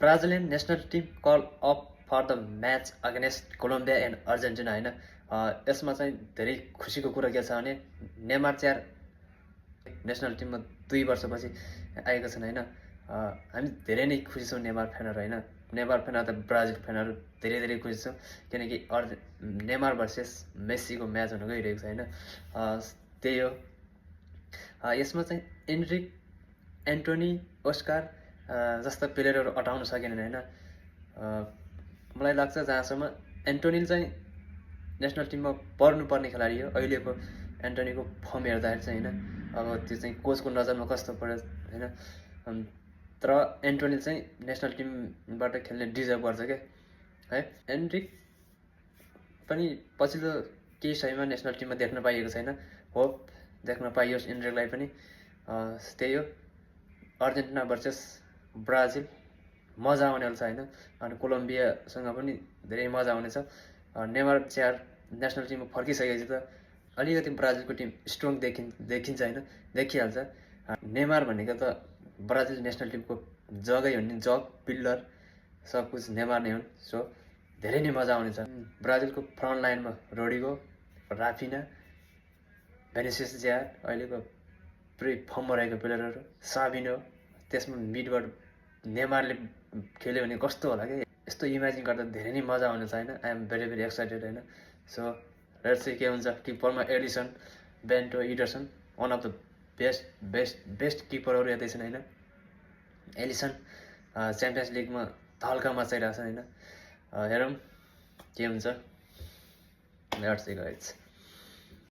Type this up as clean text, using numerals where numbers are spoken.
Brazilian national team call up for the match against Colombia and Argentina हैन यसमा चाहिँ धेरै खुसीको कुरा के छ भने नेमार चाहिँ नेसनल टिममा 2 वर्षपछि आएका छन् हैन हामी धेरै नै खुसी छौं नेमार फ्यानहरु हैन नेमार फ्यानहरु त ब्राजिल फ्यानहरु धेरै धेरै खुसी छौं किनकि नेमार भर्सेस मेसीको म्याच हुन गइरहेको छ हैन त्यही हो यसमा चाहिँ एन्ड्रिक एन्टोनी ओस्कार जस्ता प्लेयरहरु अटाउन सकेनन् हैन मलाई लाग्छ जहाँसम्म एन्टोनीले चाहिँ नेसनल टिममा पर्नुपर्ने खेलाडी हो अहिलेको एन्टोनीको फर्म हेर्दाखेरि चाहिँ हैन अब त्यो चाहिँ कोचको नजरमा कस्तो पर्यो हैन तर एन्टोनीले चाहिँ नेसनल टिमबाट खेल्ने डिजर्भ गर्छ के है एन्ड्रिक पनि पछिल्लो केही समयमा नेसनल टिममा देख्न पाइएको छैन होप देख्न पाइयोस् एन्ड्रिकलाई पनि त्यही हो अर्जेन्टिना भर्सेस ब्राजिल मजा आउनेवाला छ हैन अनि कोलम्बियासँग पनि धेरै मजा आउनेछ नेमार चाहिँ नेसनल टिममा फर्किसकेपछि त अलिकति ब्राजिलको टिम स्ट्रङ देखिन्छ हैन देखिहाल्छ नेमार भनेको त ब्राजिल नेसनल टिमको जगै हो नि जग पिल्लर सब कुछ नेमार नै हुन् सो धेरै नै मजा आउनेछ ब्राजिलको फ्रन्ट लाइनमा रोड्रिगो राफिना भेनिसियस ज्यार अहिलेको पुरै फर्ममा रहेको प्लेयरहरु साबिनो त्यसमा मिडबाट नेमारले खेल्यो भने कस्तो होला के यस्तो इमेजिन गर्दा धेरै नै मजा आउनेछ हैन I am very very excited हैन सो लेट्स सी के हुन्छ किपरमा Alisson Bento Ederson one of the best किपरहरु यतै छन् हैन एलिसन च्याम्पियन्स लिगमा हल्का मचाइरहेछ हैन हेरौं के हुन्छ लेट्स सी गाइस